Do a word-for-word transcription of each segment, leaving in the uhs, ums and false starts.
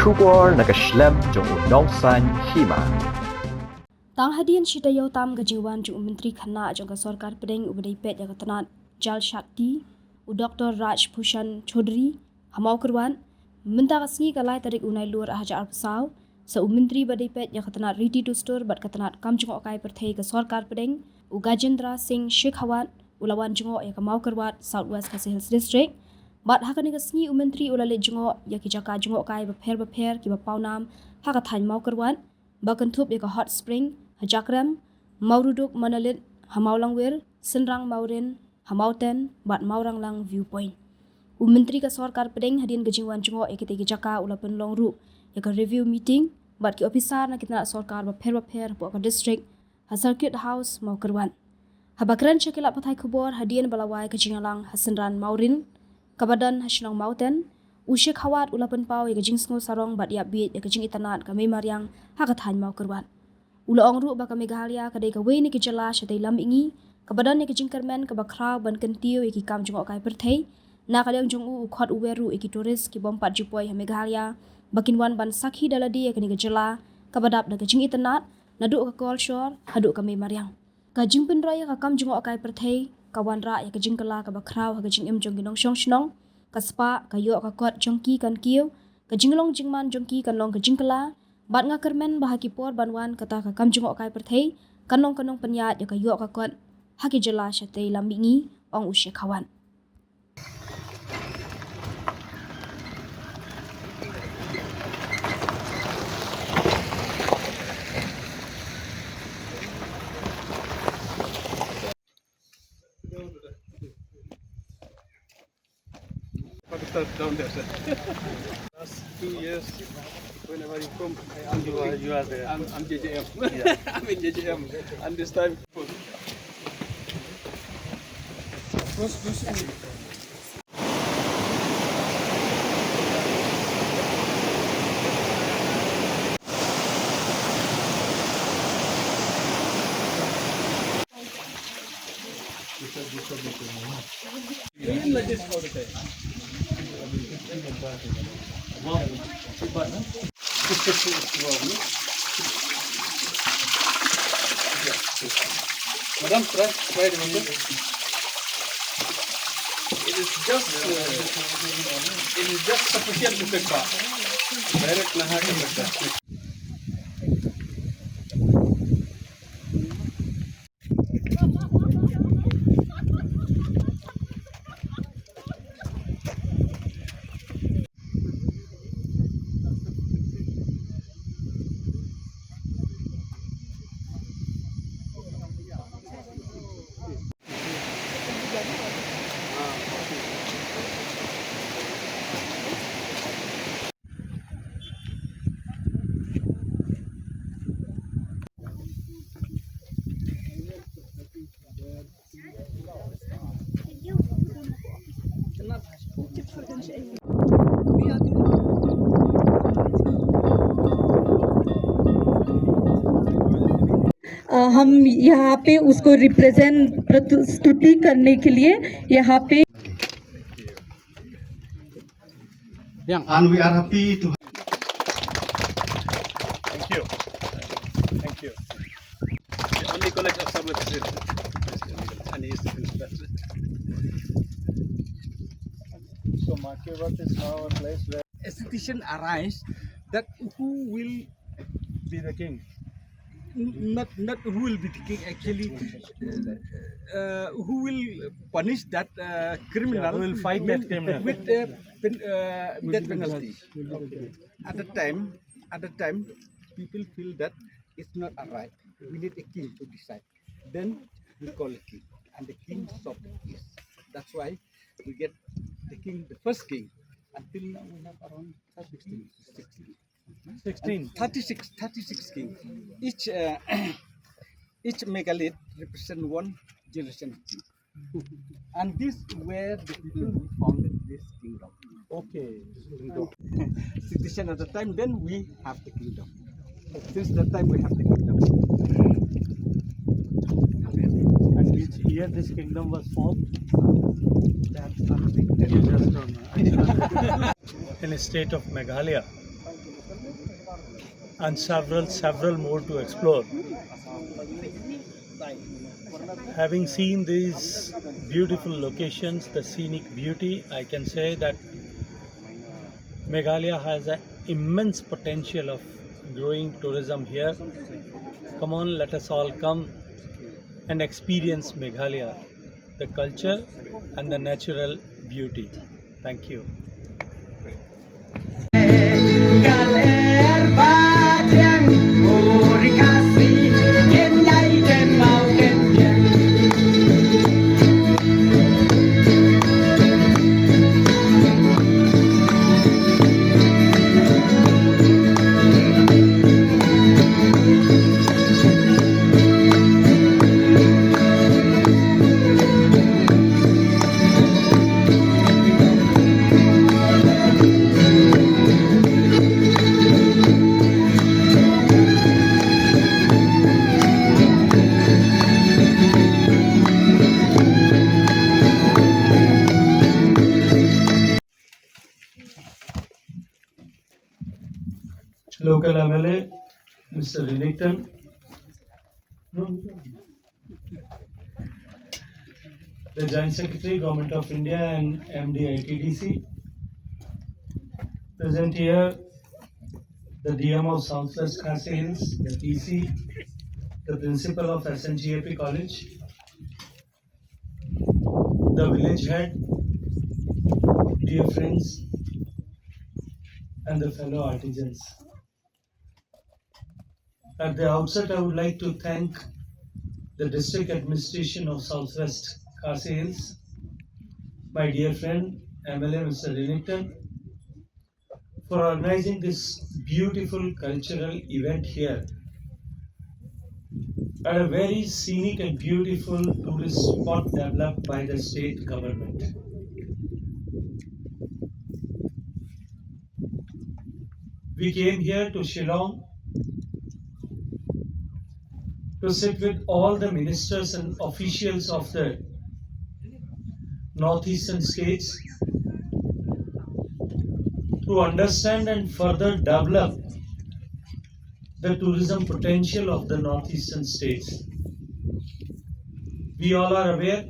Khubor na ka shlem jong u nongsaiñ hima. Tang hadien shi taïew tam ka jingwan jong u Myntri Khynnah jong ka Sorkar Pdeng uba dei peit ïa ka tnat Jal Shakti, u Doctor Raj Bhushan Chaudhary, ha Mawkyrwat, mynta ka sngi ka lai tarik u Nailur ar hajar arphew saw, sa u Myntri ba dei peit ïa ka tnat Riti Dustur bad ka tnat Kam Jngohkai Pyrthei ka Sorkar Pdeng, u Gajendra Singh Shekhawat, u la wan jngoh ïa ka Mawkyrwat, South West Khasi Hills District. Bad ha kane ka sngi u Myntri u la leit jngoh ïa ki jaka jngohkai bapher bapher kiba pawnam ha ka thaiñ Mawkyrwat, ba kynthup ïa ka Hot Spring ha Jakrem, Mawruduk Monolith ha Mawlangwir, Synrang Mawrin ha Mawten, bad Mawranglang Viewpoint. U Myntri ka Sorkar Pdeng hadien ka jingwan jngoh ïa kitei ki jaka u la pynlong ruh ïa ka review meeting bad ki ophisar na ki tnat sorkar bapher bapher hapoh ka district ha Circuit House Mawkyrwat. Haba kren sha ki lad pathai khubor hadien ba la wai ka jingïalang ha Synran Mawrin kaba don ha shnong Mawten, u Shekhawat u la pynpaw ïa ka jingsngew sarong bad ïa bieit ïa ka jingitynnad ka mei mariang ha ka thaiñ Mawkyrwat. U la ong ruh ba ka Meghalaya ka dei kawei na ki jylla shatei lam mihngi kaba don ïa ka jingkyrmen kaba khraw ban kyntiew ïa ki kam jngohkai pyrthei. Na ka liang jong u, u khot u wer ruh ïa ki tourist ki bym pat ju poi ha Meghalaya ba kin wan ban sakhi da lade ïa kane ka jylla kaba dap da ka jingitynnad, naduh ka kolshor haduh ka mei mariang. Ka jingpynroi ïa ka kam jngohkai pyrthei ka wanrah ïa ka jingkylla kaba khraw ha ka jingim jong ki nongshong shnong, ka spah, ka ïoh ka kot jong ki kan kiew, ka jinglong jingman jong ki kan long ka jingkylla, bad nga kyrmen ba ha ki por ban wan kata ka kam jngohkai pyrthei kan long ka nongpynïaid ïa ka ïoh ka kot ha ki jylla shatei lam mihngi, ong u Shekhawat. Pakistan down there, sir. Last two years, whenever you come, I am you are, you are there. I'm, I'm J J M. Yeah. I'm in J J M. And this time, Madam, try, try the window. It is just, uh, it is just sufficient to take bath. Direct naha ka pyrda. अ, हम यहाँ पे उसको रिप्रेजेंट, प्रस्तुति करने के लिए यहाँ पे। And we are happy to Thank you. Thank you. The only college of Sabah is in Chinese. So Makevat is now a place where a situation arise that who will be the king? N-, not, not who will be the king, actually, uh, who will punish that, uh, criminal. Yeah, who will fight that criminal with, uh, pen-, uh, death penalty. Okay. At the time, at the time, people feel that it's not a right. We need a king to decide. Then we call a king, and the king solved the case. That's why we get the king, the first king. Until now, we have around sixteen, sixteen. Sixteen. And thirty-six, thirty-six kings. Each, uh, each megalith represent one generation of king. And this where the people who founded this kingdom. Okay. Situation at the time, then we have the kingdom. Since that time, we have the kingdom. And which year this kingdom was formed? That's something that you just don't know. In the state of Meghalaya, and several, several more to explore. Having seen these beautiful locations, the scenic beauty, I can say that Meghalaya has an immense potential of growing tourism here. Come on, let us all come and experience Meghalaya, the culture and the natural beauty. Thank you. Local M L A, Mister Renikton, the Joint Secretary, Government of India and M D I T D C. Present here, the D M of Southwest Khasi Hills, the T C, the principal of S N G A P College, the village head, dear friends, and the fellow artisans. At the outset, I would like to thank the district administration of Southwest Khasi Hills, my dear friend M L A Mister Renikton, for organizing this beautiful cultural event here at a very scenic and beautiful tourist spot developed by the state government. We came here to Shillong to sit with all the ministers and officials of the northeastern states to understand and further develop the tourism potential of the northeastern states. We all are aware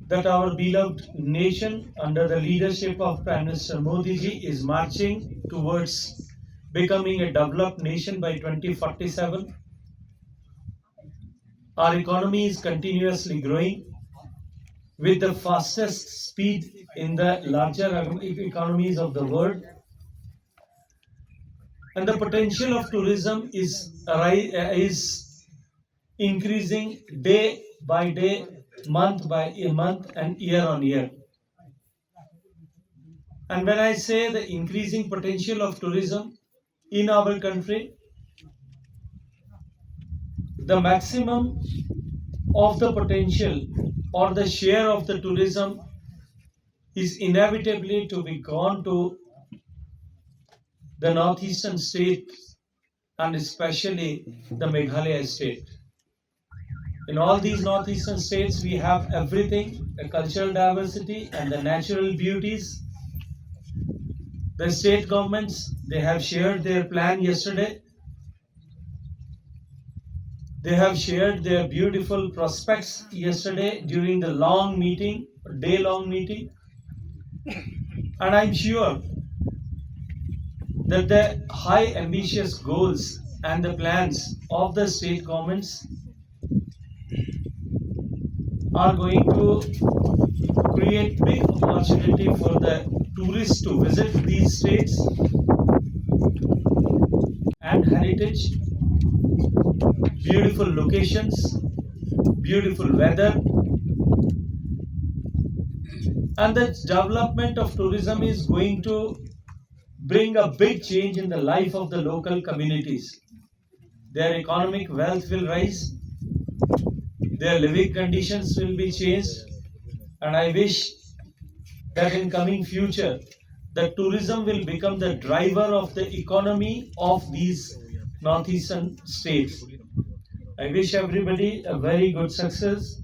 that our beloved nation, under the leadership of Prime Minister Modi ji, is marching towards becoming a developed nation by twenty forty-seven. Our economy is continuously growing with the fastest speed in the larger economies of the world. And the potential of tourism is, arri- uh, is increasing day by day, month by month, and year on year. And when I say the increasing potential of tourism in our country, the maximum of the potential or the share of the tourism is inevitably to be gone to the northeastern states and especially the Meghalaya state. In all these northeastern states, we have everything, the cultural diversity and the natural beauties. The state governments, they have shared their plan yesterday. They have shared their beautiful prospects yesterday during the long meeting, day long meeting. And I'm sure that the high ambitious goals and the plans of the state governments are going to create big opportunity for the tourists to visit these states and heritage, beautiful locations, beautiful weather, and the development of tourism is going to bring a big change in the life of the local communities. Their economic wealth will rise, their living conditions will be changed, and I wish that in coming future, the tourism will become the driver of the economy of these northeastern states. I wish everybody a very good success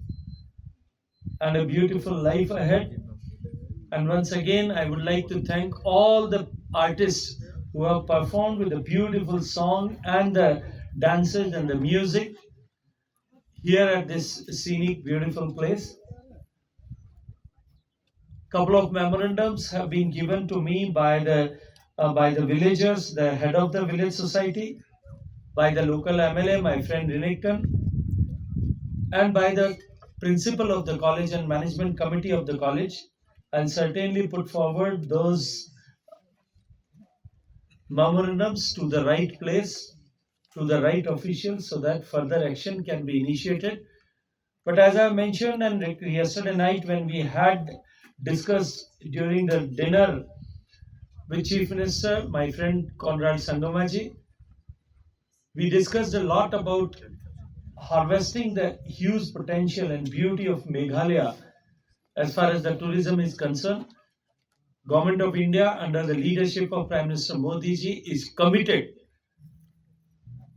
and a beautiful life ahead. And once again, I would like to thank all the artists who have performed with the beautiful song and the dances and the music here at this scenic, beautiful place. Couple of memorandums have been given to me by the uh, by the villagers, the head of the village society, by the local M L A, my friend Rinekton, and by the principal of the college and management committee of the college. I'll certainly put forward those memorandums to the right place, to the right officials, so that further action can be initiated. But as I mentioned, and yesterday night when we had discussed during the dinner with Chief Minister, my friend Conrad Sangamaji, we discussed a lot about harvesting the huge potential and beauty of Meghalaya as far as the tourism is concerned. Government of India, under the leadership of Prime Minister Modi ji, is committed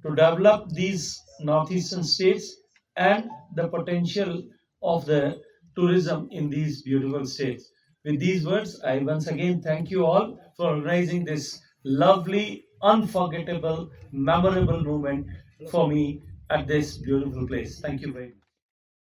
to develop these northeastern states and the potential of the tourism in these beautiful states. With these words, I once again thank you all for organizing this lovely, unforgettable, memorable moment for me at this beautiful place. Thank you very much.